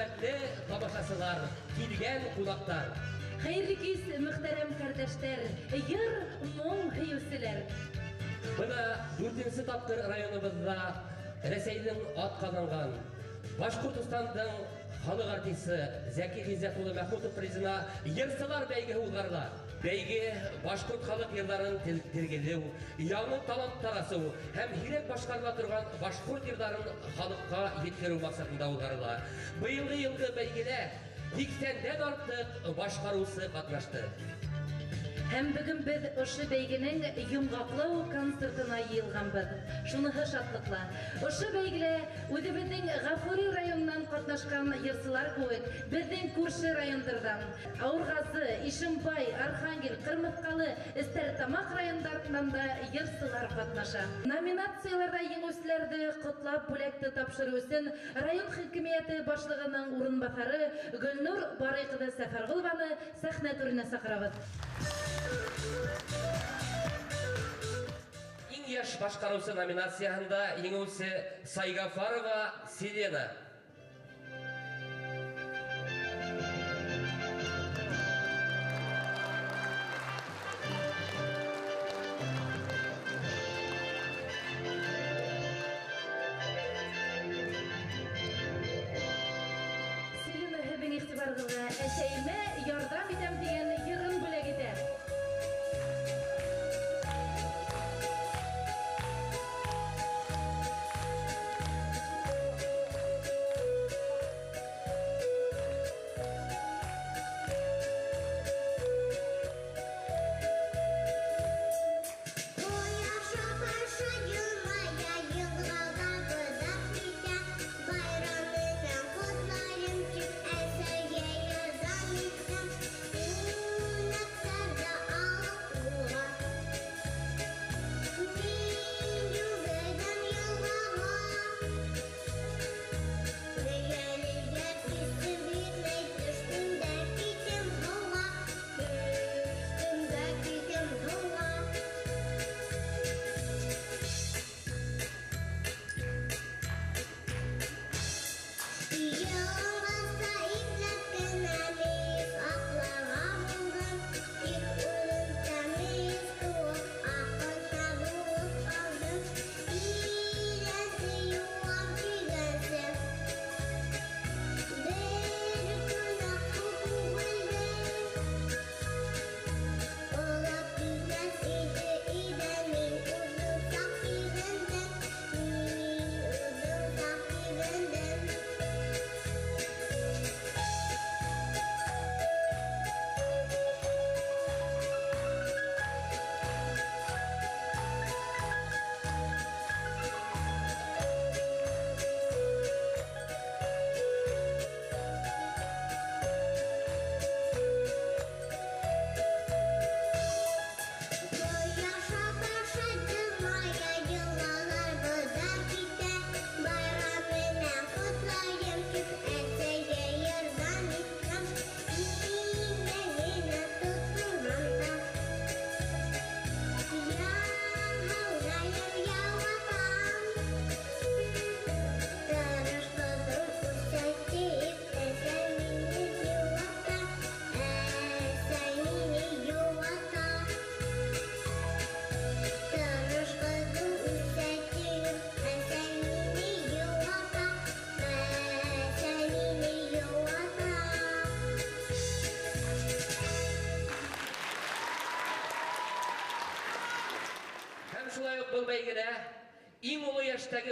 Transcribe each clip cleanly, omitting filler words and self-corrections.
Хөрмәтле тамашасылар, килгән ҡунаҡтар. Хәйерле кис, мөхтәрәм кардәштәр, йыр, моң һөйөүселәр. Бына 4-нсе тапҡыр районыбыҙҙа Рәсәйҙең ат ҡаҙанған Башҡортостандың халыҡ артисы Зәки Ғиззәт улы Мәхмүтов призына йырсылар бәйгеһе уҙғарыла. Бәйге башҡорт халыҡ йырҙарын тергеҙеү, яңы таланттар асыу һәм һирәк башҡарыла торған башҡорт йырҙарын халыҡҡа еткереү маҡсатында уҙғарыла. Быйылғы йылғы бәйгелә 80-дән артыҡ башҡарыусы ҡатнашты. Һәм бөгөн беҙ ошо бәйгенең йомғаҡлау концертына йыйылғанбыҙ. Шуныһы шатлыҡлы. Ошо бәйгелә үҙебеҙҙең Ғафури районынан ҡатнашҡан йырсылар кеүек, беҙҙең күрше райондарҙан Ауырғазы, Ишембай, Архангел, Ҡырмыҫҡалы, Эстәрлетамаҡ райондарынан да йырсылар ҡатнаша. Номинацияларҙа еңеүселәрҙе ҡотлап бүләкте тапшырыу өсөн район хакимиәте башлығының урынбаҫары Гөлнур Барый ҡыҙы Сәфәрғолованы сәхнә түренә саҡырабыҙ. Иң йәш башҡарыусы номинацияһында еңеүсе Сайгафарова Селена. Селена һеҙҙең иғтибарығыҙға әсәйемә ярҙам итәм тигән йырын бүләк итә.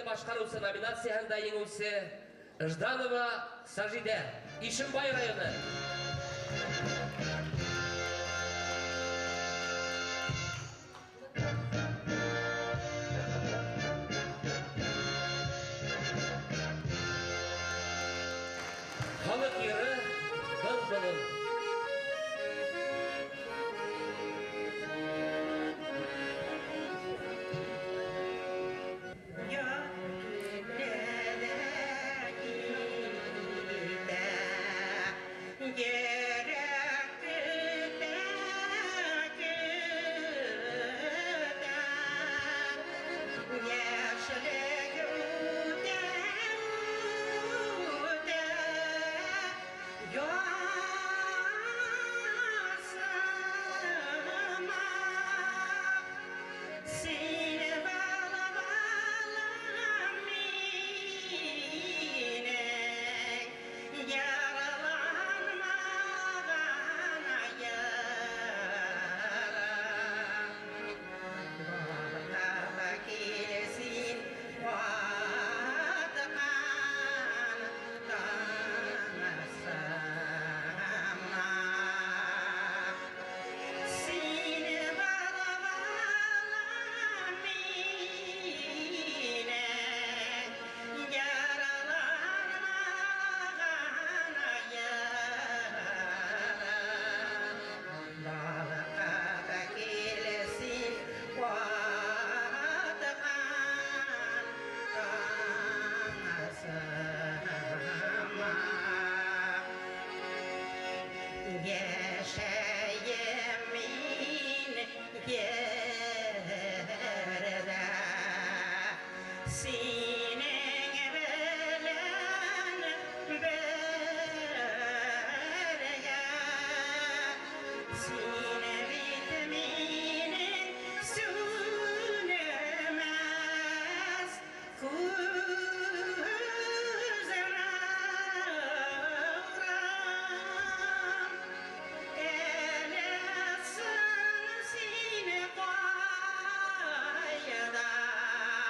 Башҡарыусы номинацияһында еңеүсе Жданова Сажидә, Ишембай районы. Халыҡ йыры Был-былым. Yeah. Yeah. Йәшәйем мин ерҙә, синең белән бергә. Син бит минең сүнмәҫ күҙ нурым. Әле сын син ҡайҙа,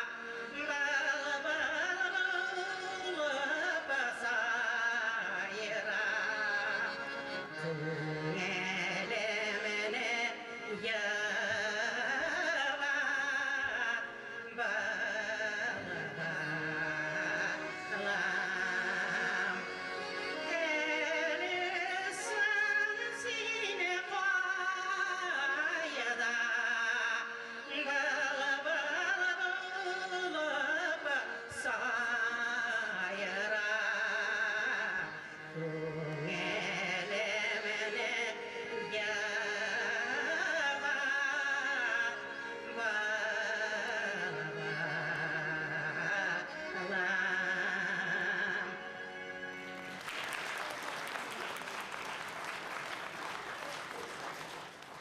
был-был булып сайра. Күңелемде йыбат балам. Әле сын син ҡайҙа, был-был булып сайра. Күңелемде йыбат балам.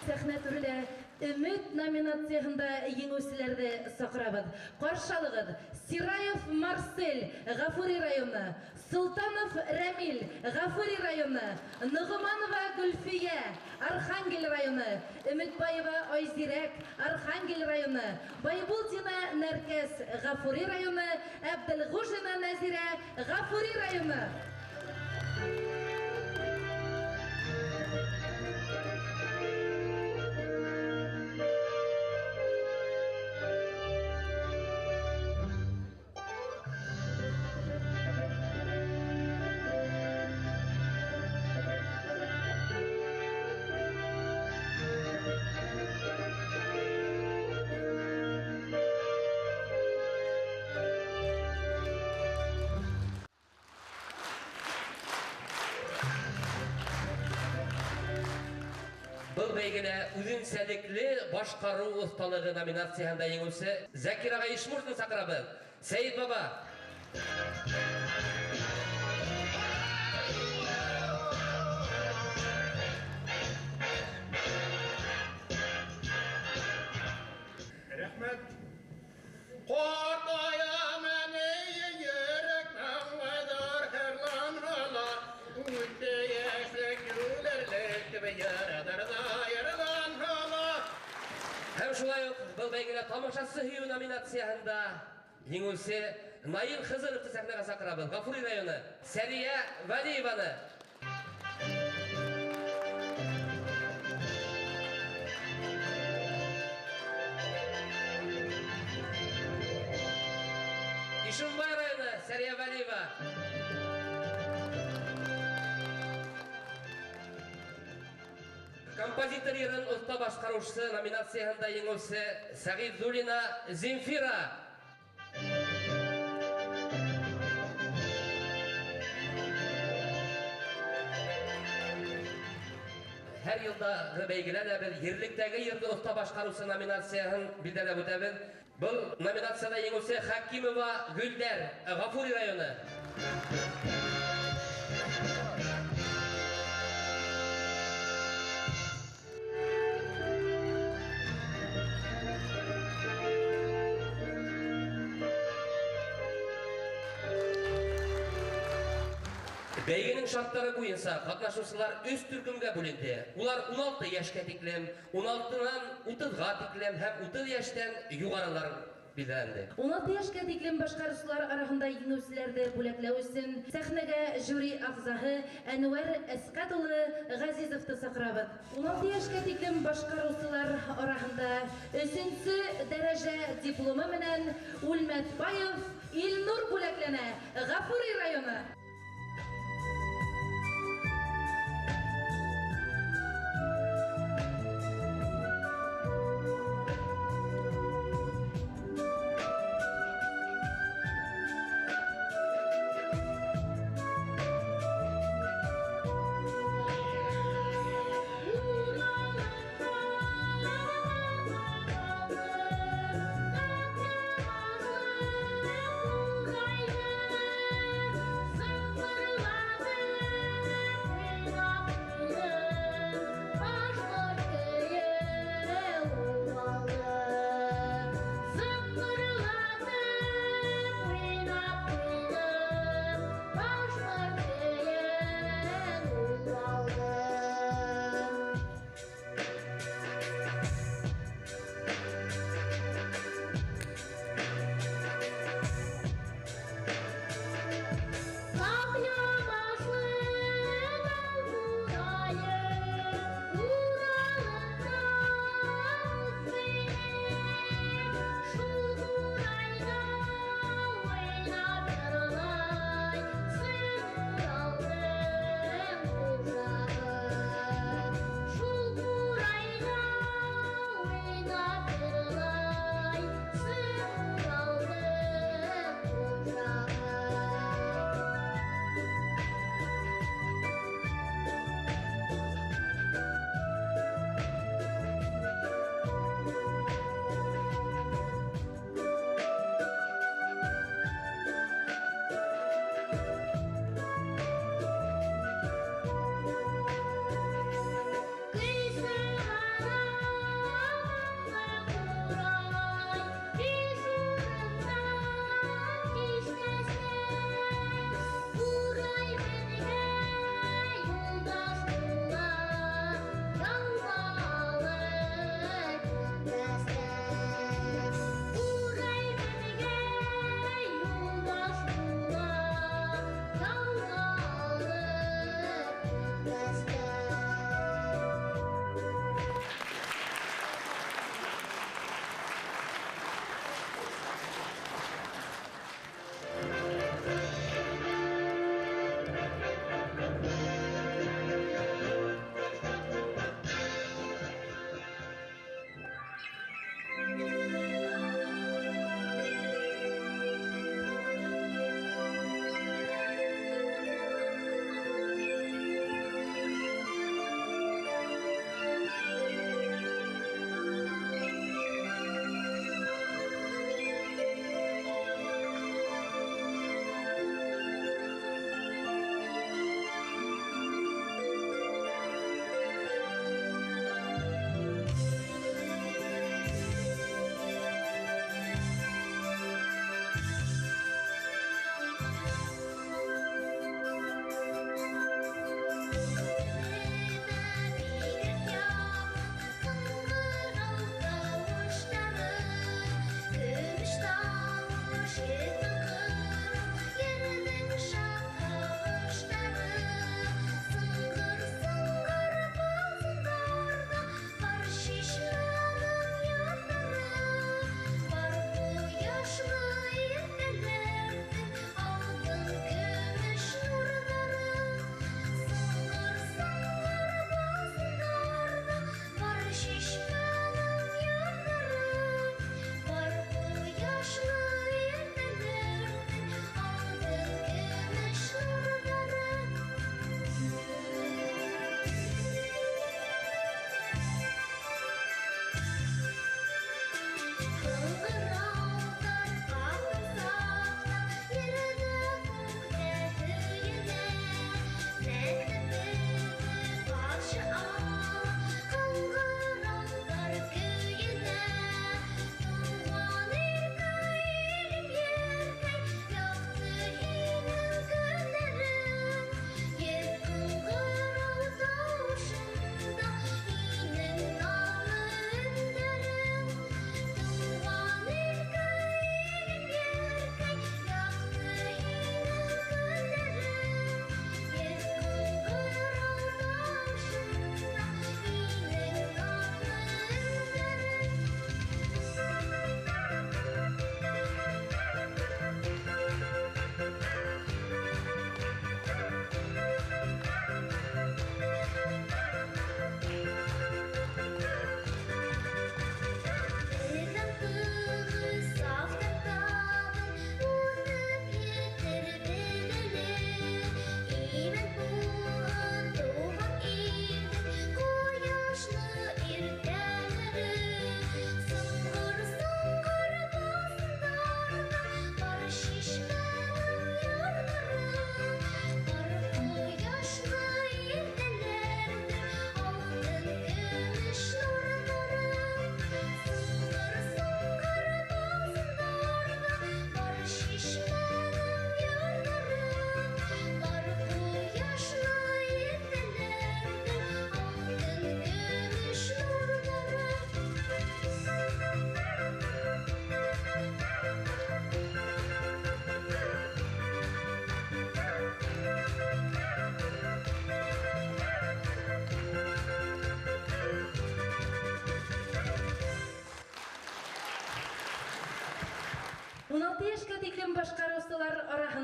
Сәхнә түренә Өмөт номинацияһында еңеүселәрҙе саҡырабыҙ. Ҡаршы алығыҙ: Сираев Марсель, Ғафури районы, Солтанов Рәмил, Ғафури районы, Нығыманова Гөлфиә, Архангел районы, Өмөтбаева Айзирәк, Архангел районы, Байбулдина Нәркәс, Ғафури районы, Әбделғужина Нәзирә, Ғафури районы. Был бәйгелә үҙенсәлекле башҡарыу оҫталығы номинацияһында еңеүсе Закир ағай Ишмурзин саҡырабыҙ. Сәйет баба. Рәхмәт. Ҡартаям әле, йөрәк маңлайҙар һырланһа, үтте йәшлек йүләрлек тип яраҙарҙа яраланһа ла. Һәм шулай уҡ был бәйгелә тамашасы һөйөү номинацияһында еңеүсе Наил Хызыровты сәхнәгә саҡырабыҙ. Ғафури районы. Сәриә Вәлиеваны. Ишембай районы, Сәриә Вәлиева. Композитор йырын оҫта башҡарыусы номинацияһында еңеүсе Сәғиҙуллина Земфира. Һәр йылдағы бәйгелә лә беҙ ерлектәге йырҙы оҫта башҡарыусы номинацияһын билдәләп үтәбеҙ. Был номинацияла еңеүсе Хакимова Гөлдәр, Ғафури районы. Бәйгенең шарттары буйынса ҡатнашыусылар өс төркөмгә бүленде. Улар 16 йәшкә тиклем, 16-нан 30-ға тиклем һәм 30 йәштән юғарылар билдәләнде. 16 йәшкә тиклем башҡарыусылар араһында еңеүселәрҙе бүләкләү өсөн сәхнәгә жюри ағзаһы Әнүәр Әсҡәт улы Ғәзизовты саҡырабыҙ. 16 йәшкә тиклем башҡарыусылар араһында 3-нсе дәрәжә дипломы менән Үлмәтбаев Илнур бүләкләнә, Ғафури районы.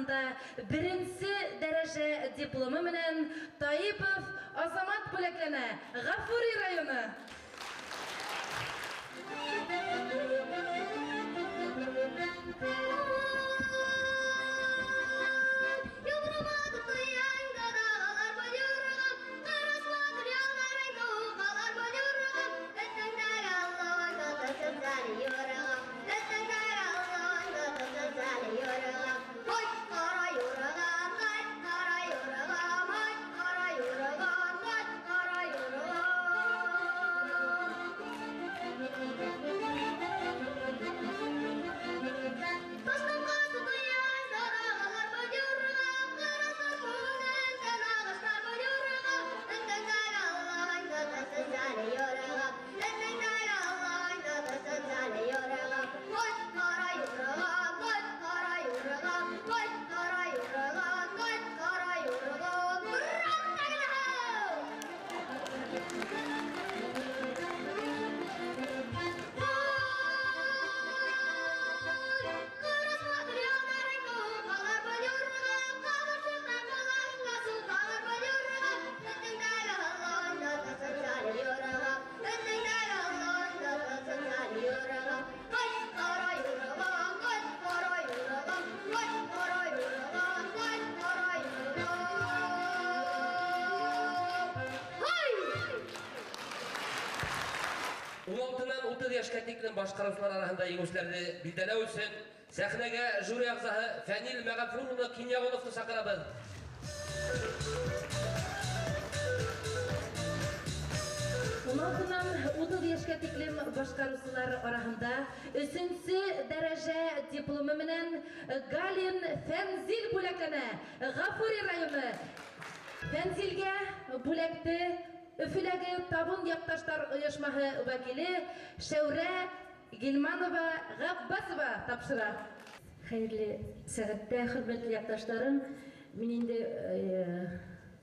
араһында беренсе дәрәжә дипломы менән Таипов Азамат бүләкләнә, Ғафури районы. Йәшкә тиклем башҡарыусылар араһында еңеүселәрҙе билдәләү өсөн сәхнәгә жюри ағзаһы Фәнил Мәғәфүр улы Кинйәғоловты саҡырабыҙ. 16-нан 30 йәшкә тиклем башҡарыусылар араһында 3-нсе дәрәжә дипломы менән Галин Фәнзил бүләкләнә, Ғафури районы. Фәнзилгә бүләкте Өфөләге Табын яҡташтар ойошмаһы вәкиле Шәүрә Гилманова Ғаббасова тапшыра. Хәйерле сәғәттә, хөрмәтле яҡташтарым, мин инде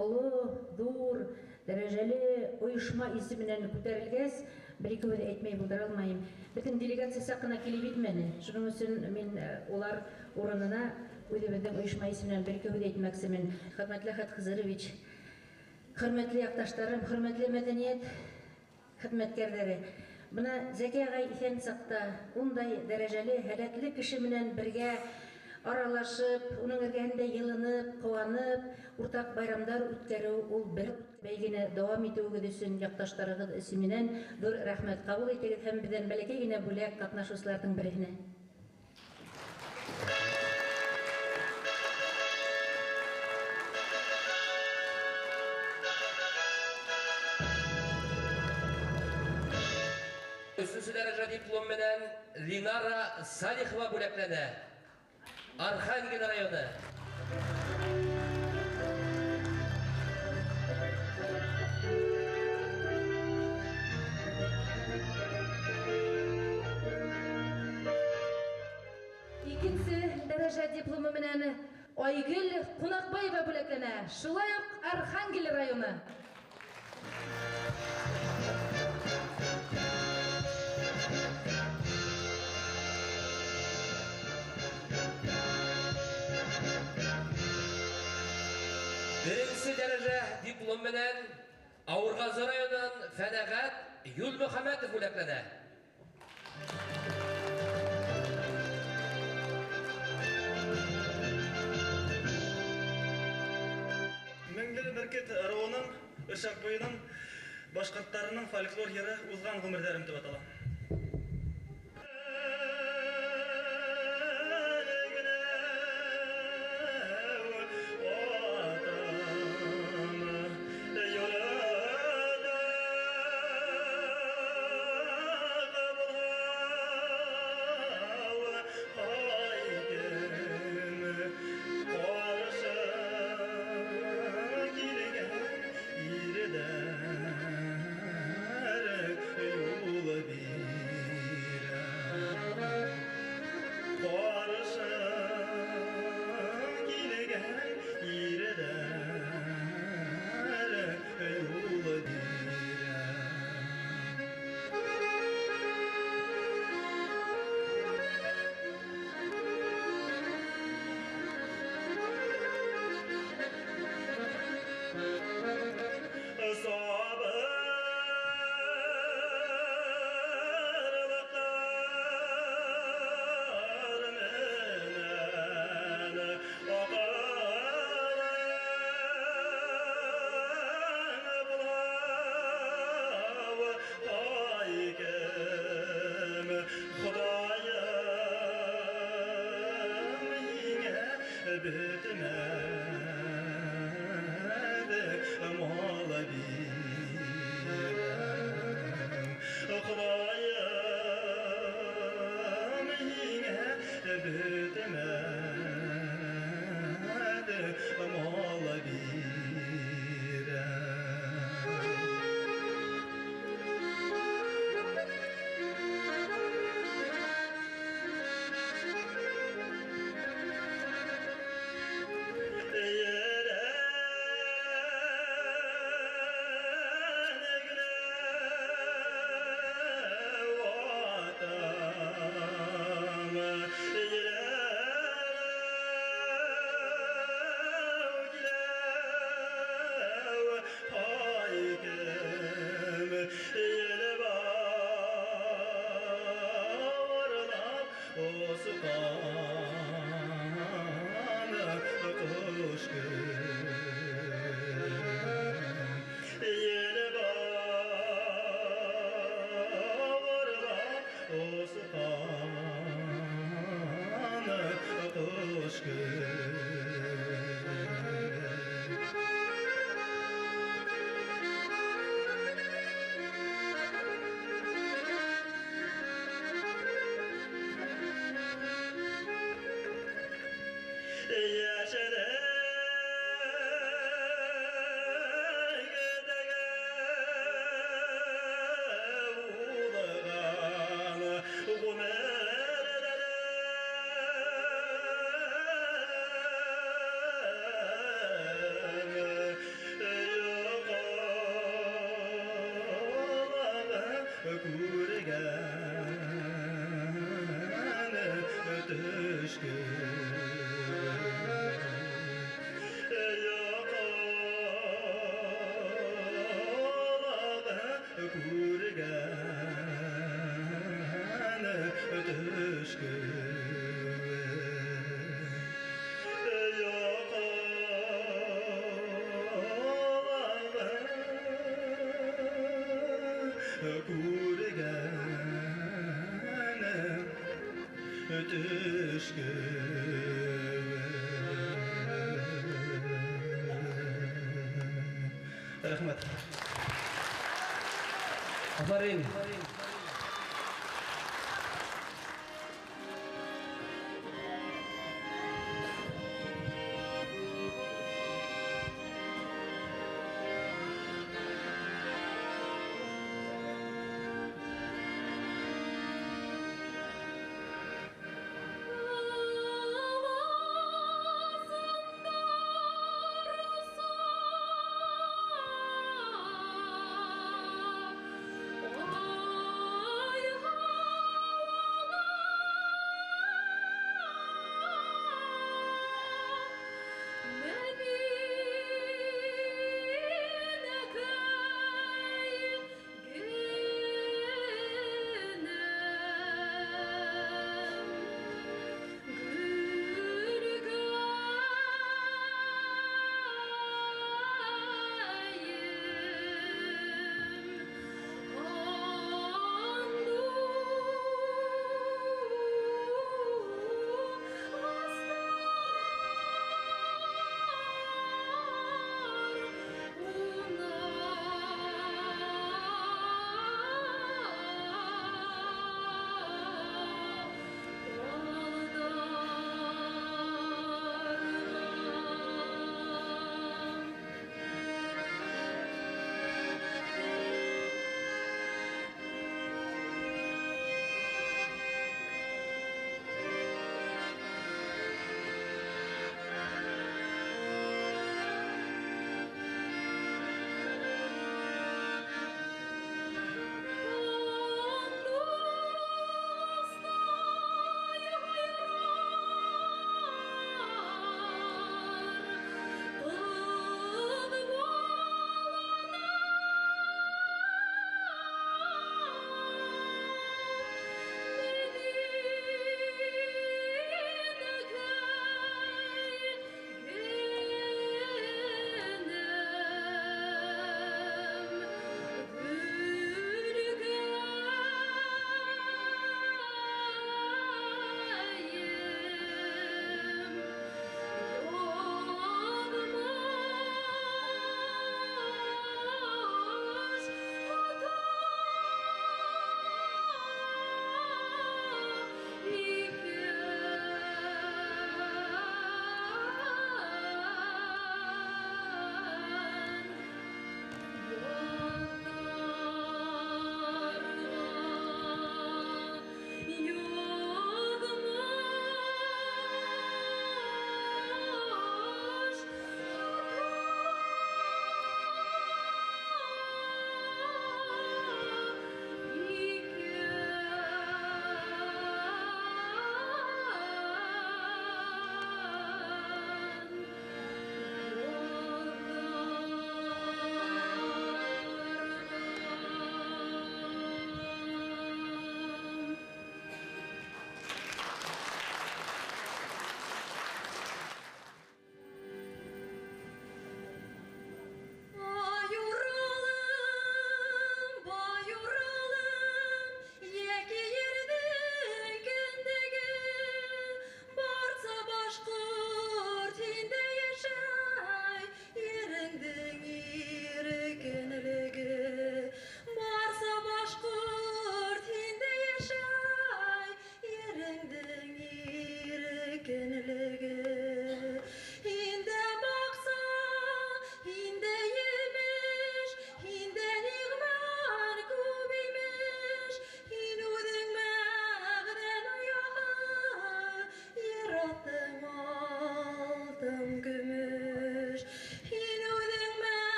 оло, ҙур, дәрәжәле ойошма исеменән күтәрелгәс, бер ике һүҙ әйтмәй булдыра алмайым. Беҙҙең делегация саҡ ҡына килеп етмәне. Шуның өсөн мин улар урынына үҙебеҙҙең ойошма исеменән бер ике һүҙ әйтмәксемен. Хөрмәтле Әхәт Хызырович, хөрмәтле яҡташтарым, хөрмәтле мәҙәниәт хеҙмәткәрҙәре. Бына Зәки ағай иҫән саҡта ундай дәрәжәле, һәләтле кеше менән бергә аралашып, уның эргәһендә йылынып, ҡыуанып, уртаҡ байрамдар үткәреү ул бер бәйгене дауам итеүегеҙ өсөн яҡташтарығыҙ исеменән ҙур рәхмәт ҡабул итегеҙ һәм беҙҙән бәләкәй генә бүләк ҡатнашыусыларҙың береһенә. Өсөнсө дәрәжә диплом менән Линара Салихова бүләкләнә, Архангел районы. Икенсе дәрәжә дипломы менән Айгөл Ҡунаҡбаева бүләкләнә, шулай уҡ Архангел районы. Беренсе дәрәжә диплом менән Ауырғазы районынан Фәнәғәт Юлмөхәмәтов бүләкләнә. Меңле Бөркет ырыуының, Өршәк буйының башҡорттарының фольклор йыры «Уҙған ғүмерҙәрем» тип атала. Юлы бир. Рәхмәт. Афарин. Oh.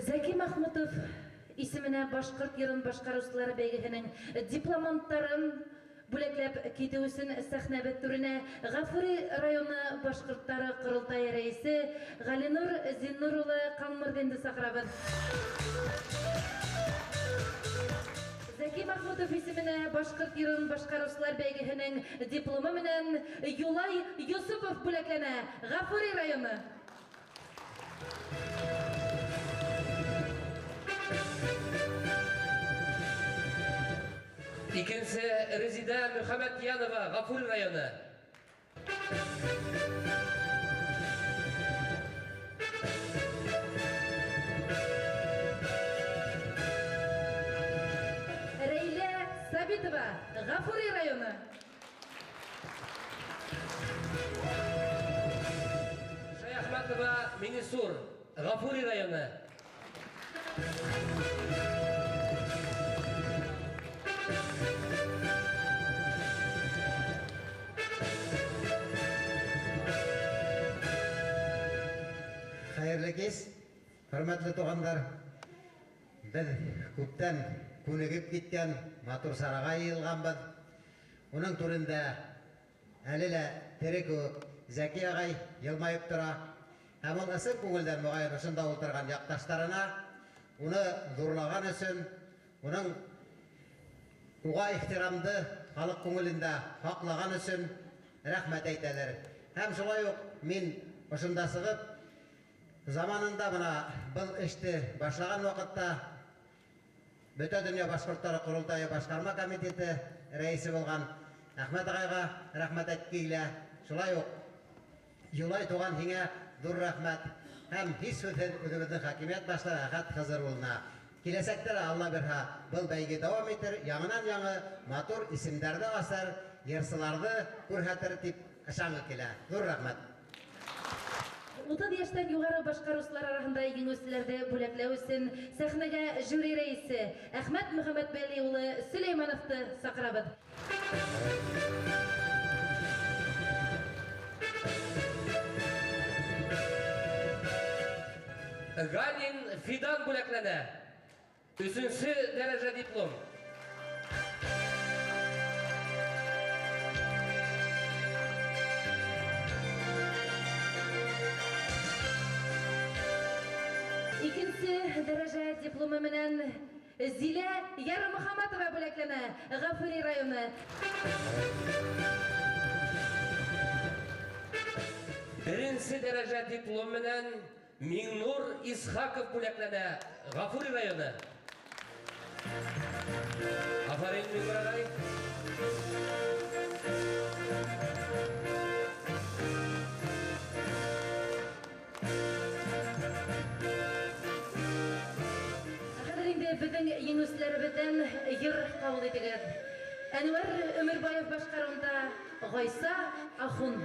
Зәки Мәхмүтов исеменә башҡорт йырын башҡарыусылар бәйгеһенең дипломанттарын бүләкләп китеү өсөн сәхнәбеҙ түренә Ғафури районы башҡорттары ҡоролтайы рәйесе Ғәлинур Зиннур улы Ҡалмырҙинды саҡырабыҙ. Зәки Мәхмүтов исеменә башҡорт йырын башҡарыусылар бәйгеһенең дипломы менән Юлай Йосопов бүләкләнә. Ғафури районы. Икенсе Резида Мөхәммәтйәнова, Ғафури районы. Рәйлә Сабитова, Ғафури районы. Шаяхмәтова Минисур, Ғафури районы. Хәйерле кис, хөрмәтле туғандар. Беҙ күптән күнегеп киткән матур сараға йыйылғанбыҙ. Уның түрендә әле лә тере кеүек Зәки ағай йылмайып тора. Һәм ул ысын күңелдән моғайын ошонда ултырған яҡташтарына уны ҙурлаған өсөн, уның уға ихтирамды халыҡ күңелендә һаҡлаған өсөн рәхмәт әйтәләр. Һәм шулай уҡ мин ошонда сығып, заманында бына был эште башлаған ваҡытта Бөтә донъя башҡорттары ҡоролтайы башҡарма комитеты рәйесе булған Әхмәт ағайға рәхмәт әйтке килә. Шулай уҡ Юлай туған һиңә ҙур рәхмәт. Һәм һис һүҙһеҙ үҙебеҙҙең хакимиәт башлығы Әхәт Хызыр улына. Киләсәктә лә Алла бирһә был бәйге дауам итер, яңынан-яңы матур исемдәрҙе асыр, йырсыларҙы күрһәтер тип ышанғы килә. Ҙур рәхмәт. 30 йәштән юғары башҡарыусылар араһында еңеүселәрҙе бүләкләү өсөн сәхнәгә жюри рәйесе Әхмәт Мөхәммәтбәли улы Сөләймәновты саҡырабыҙ. Галин Фидан бүләкләнә. Өсөнсө дәрәжә диплом. Икенсе дәрәжә дипломы менән Зилә Ярмөхәмәтова бүләкләнә. Ғафури районы. Беренсе дәрәжә диплом менән Миңнур Исхаков бүләкләнә. Ғафури районы. Афарин, Миңнур ағай. Хәҙер инде беҙҙең еңеүселәребеҙҙән йыр ҡабул итегеҙ. Әнүәр Өмөрбаев башҡарыуында Ғайса Ахун.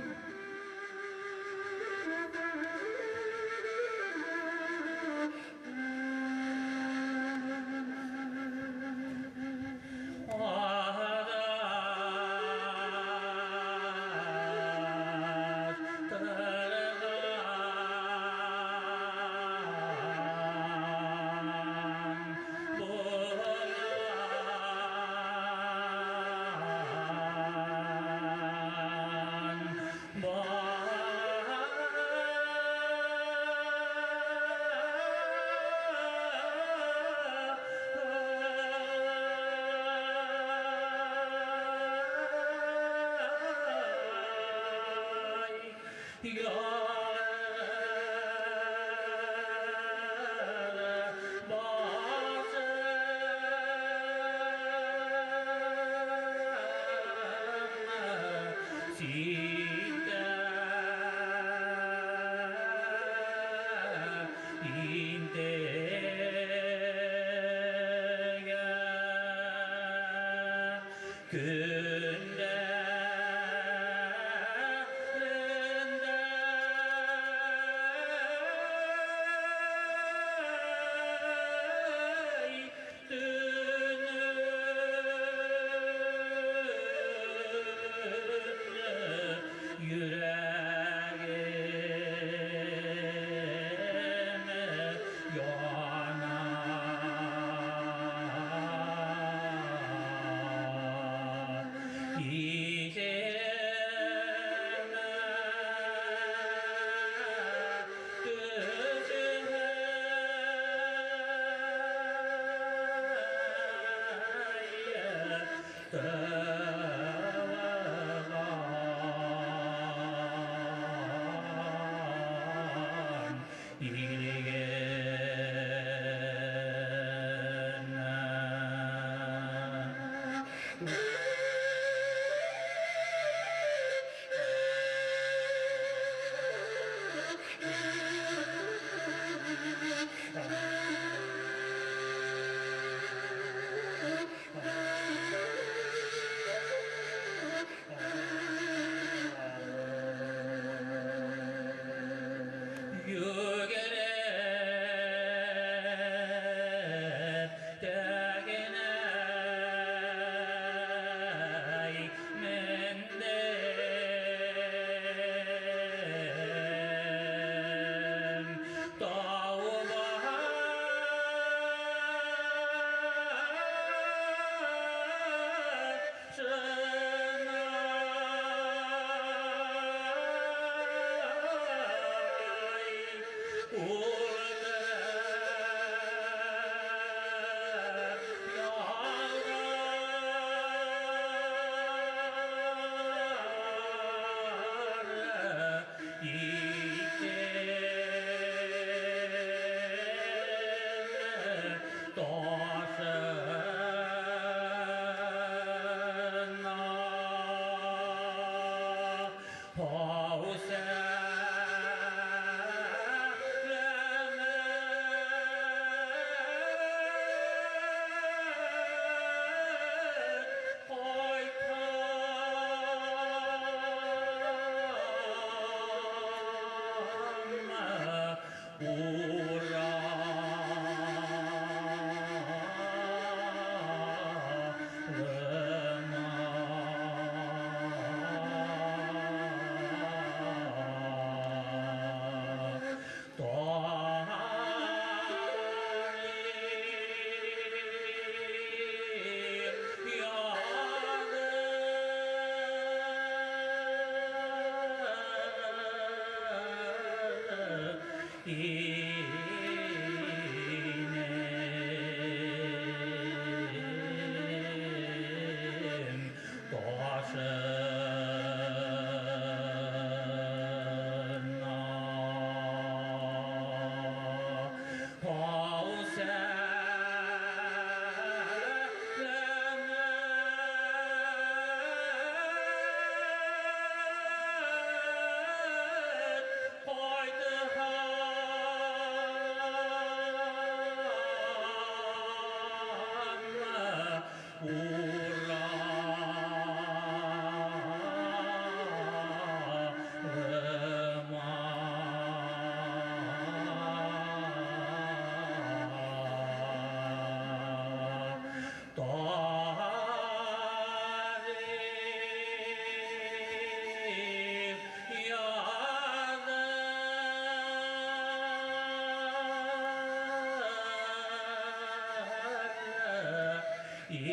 Инем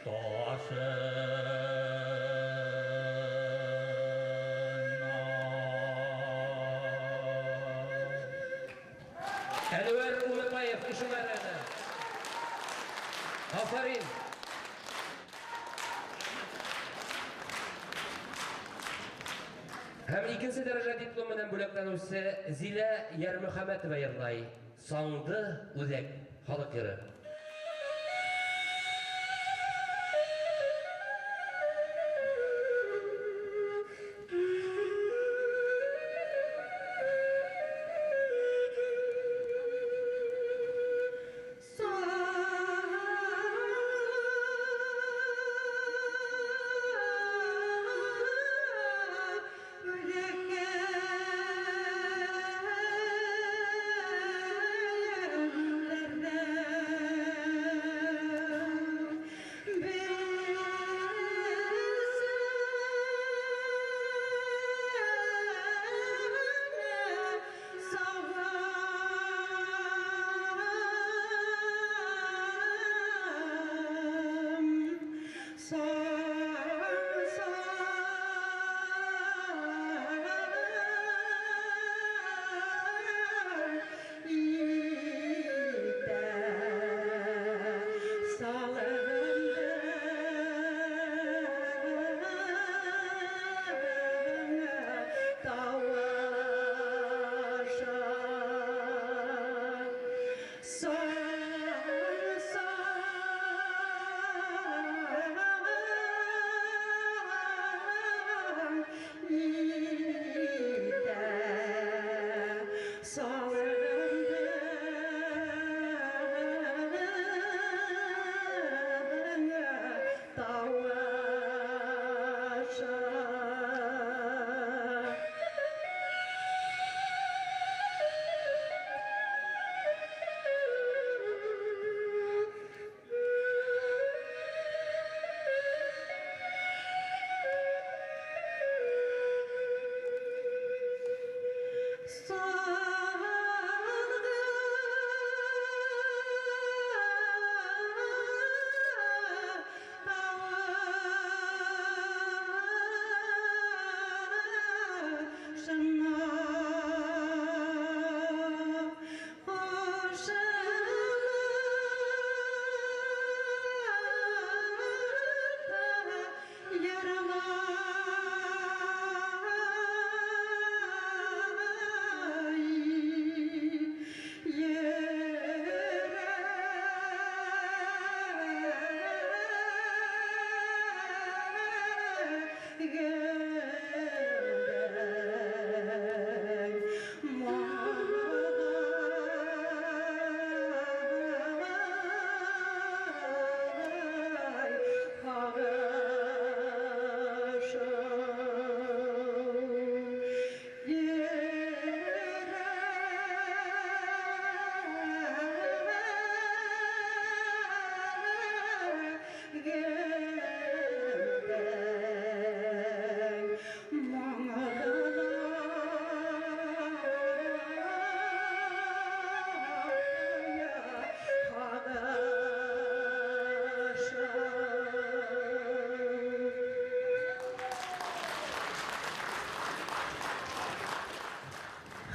ташына. Әнүәр Улыбаев, Ишембай районы. Афарин! Һәм икенсе дәрәжә диплом менән бүләкләнеүсе Зилә Ярмөхәмәтова йырлай. Саңды үҙәк халыҡ йыры.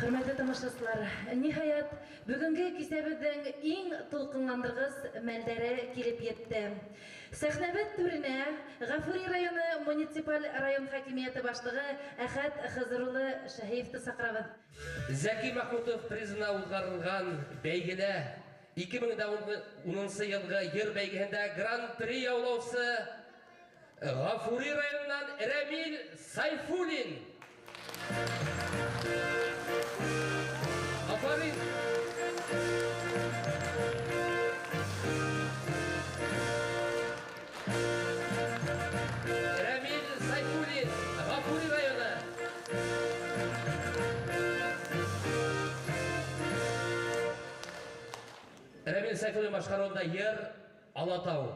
Хөрмәтле тамашасылар, ниһаять, бүгенге кисәбеҙҙең иң тулҡынландырғыс мәлдәре килеп етте. Сәхнәбеҙ түренә Ғафури районы муниципаль район хакимиәте башлығы Әхәт Хызыр улы Шәһиевте саҡырабыҙ. Зәки Мәхмүтов призына уҙғарылған бәйгелә 2010 йылғы йыр бәйгеһендә гран-при яулаусы Ғафури районынан Рәмил Сайфуллин. Афарин! Рәмил Сайфуллин, Ғафури районы. Рәмил Сайфуллин башҡарыуында йыр Алатау.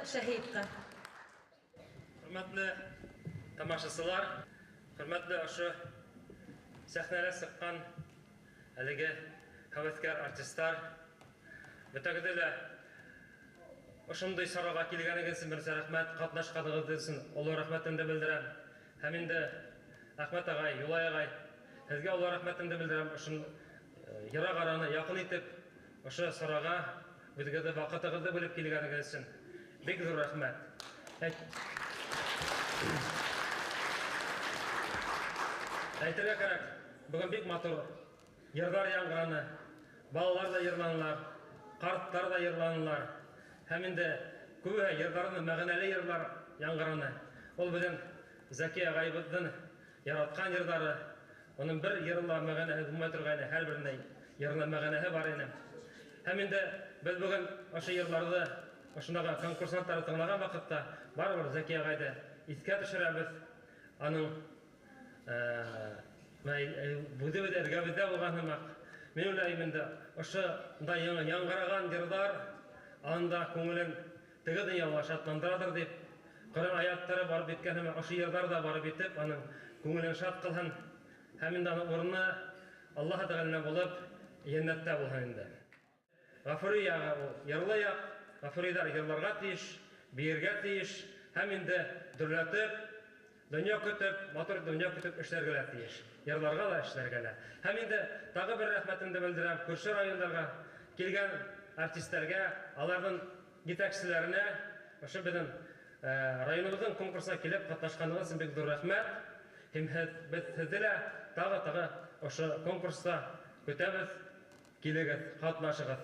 Шәһитҡа. Хөрмәтле тамашасылар, хөрмәтле ошо сәхнәгә сыҡҡан әлеге һәүәҫкәр артистар, бөтәгеҙҙе лә ошондай сараға килгәнегеҙ өсөн беренсе рәхмәт, ҡатнашҡанығыҙ өсөн оло рәхмәтемде белдерәм. Һәм инде Әхмәт ағай, Юлай ағай, һеҙгә оло рәхмәтемде белдерәм. Ошон йыраҡ араны яҡын итеп, ошо сараға үҙегеҙҙе ваҡытығыҙҙы бүлеп килгәнегеҙ өсөн бик ҙур рәхмәт. Әйтергә кәрәк, бөгөн бик матур йырҙар яңғыраны, балалар ҙа йырланылар, ҡарттар ҙа йырланылар. Һәм инде күбеһе йырҙарҙы мәғәнәле йырлар яңғыраны. Ул беҙҙең Зәки ағайыбыҙҙың яратҡан йырҙары. Уның бер йыры ла мәғәнәһе булмай торғайны, һәр беренең йырына мәғәнәһе бар ине. Һәм инде беҙ бөгөн ошо йырҙарҙы ошондағы конкурсанттарҙы тыңлаған ваҡытта барыбер Зәки ағайҙы иҫкә төшөрәбеҙ. Аның үҙебеҙ эргәбеҙҙә булған һымаҡ. Мин уйлайым инде ошондай яңғыраған йырҙар анда күңелен теге донъяла шатландырадыр тип, Ҡөрьән аяттары барып еткән һымаҡ ошо йырҙар ҙа барып етеп, аның күңелен шат ҡылһын. Һәм инде аның урыны Аллаһ Тәғәләнән булып йәннәттә булһын инде. Ғафури яғы ул йырлы яҡ. Ғафуриҙар йырларға тейеш, бейергә тейеш, һәм инде дөрләтеп, донъя көтөп, матур донъя көтөп эшләргә лә тейеш. Йырларға ла, эшләргә лә. Һәм инде тағы бер рәхмәтемде белдерәм күрше райондарға килгән артистләргә, аларҙың етәкселәренә, ошо беҙҙең районыбыҙҙың конкурсына килеп ҡатнашҡанығыҙ өсөн бик ҙур рәхмәт. Һәм беҙ һеҙҙе лә тағы ошо конкурста көтәбеҙ. Килегеҙ, ҡатнашығыҙ.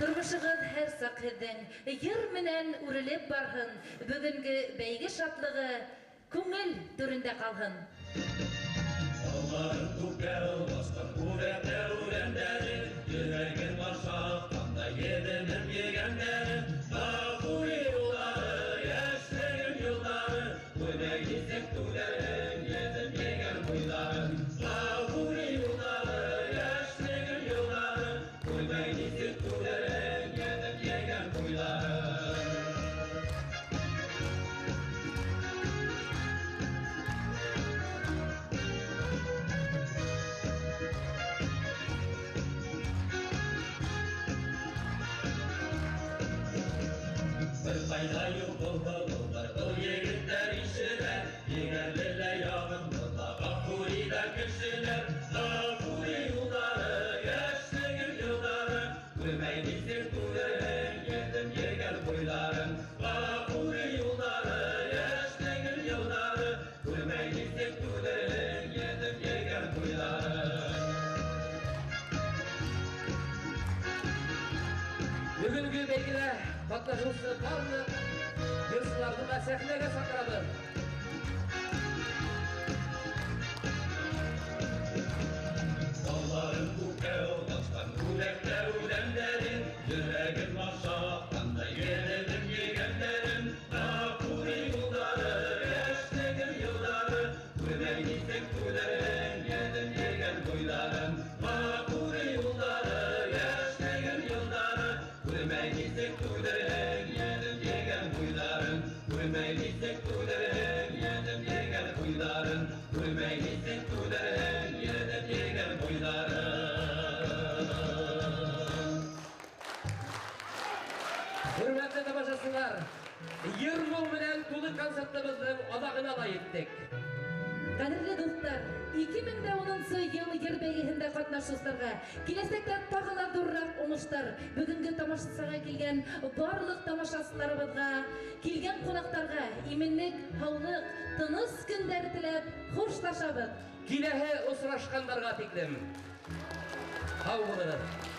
Тормошоғоҙ һәр саҡ һеҙҙең йыр менән үрелеп барһын, бөгөнгө бәйге шатлығы күңел түрендә ҡалһын. Алларын күккә басҡан күрәктә үрәндәре, йөрәген башаҡтан да еҙенеп егәндәре, Ғафури юлдары, йәшлегем йылдары, күҙә кисек түләрем, еҙем егән буйҙарым. Ғафури юлдары, йәшлегем йылдары, күҙә кисек түләрем, еҙем егән буйҙарым. Бер ҡайҙа юҡ булды улар, был егеттәр ишелә. Ҡатнашыусы барлыҡ йырсыларҙы ла сәхнәгә саҡырабыҙ. Dallarım күккә ulaşkan Күләктә үләндәрен, Йөрәгем ашаҡҡанда Елемем егәндәрем, Ғафури юлдары, Йәшлегем йылдары, Күрмәй түләрен, Едем егән буйҙарын. Ғафури юлдары, Йәшлегем йылдары, Күрмәй түләрен, Едем егән буйҙарын. Күрмәй түләрен, Едем егән буйҙарын. Күрмәй түләрен, Едем егән буйҙарын. Хөрмәтле тамашасылар, йыр-моң менән тулы концертыбыҙҙың аҙағына ла еттек. Ҡәҙерле дуҫтар, 2010 йыл йыр бәйгеһендә ҡатнашыусыларға киләсәктә тағы ла ҙурыраҡ уңыштар, бөгөнгө тамашасыға килгән барлыҡ тамашасыларыбыҙға, килгән ҡунаҡтарға именлек, һаулыҡ, тыныс көндәр теләп хушлашабыҙ. Киләһе осрашҡандарға тиклем. Һау булығыҙ.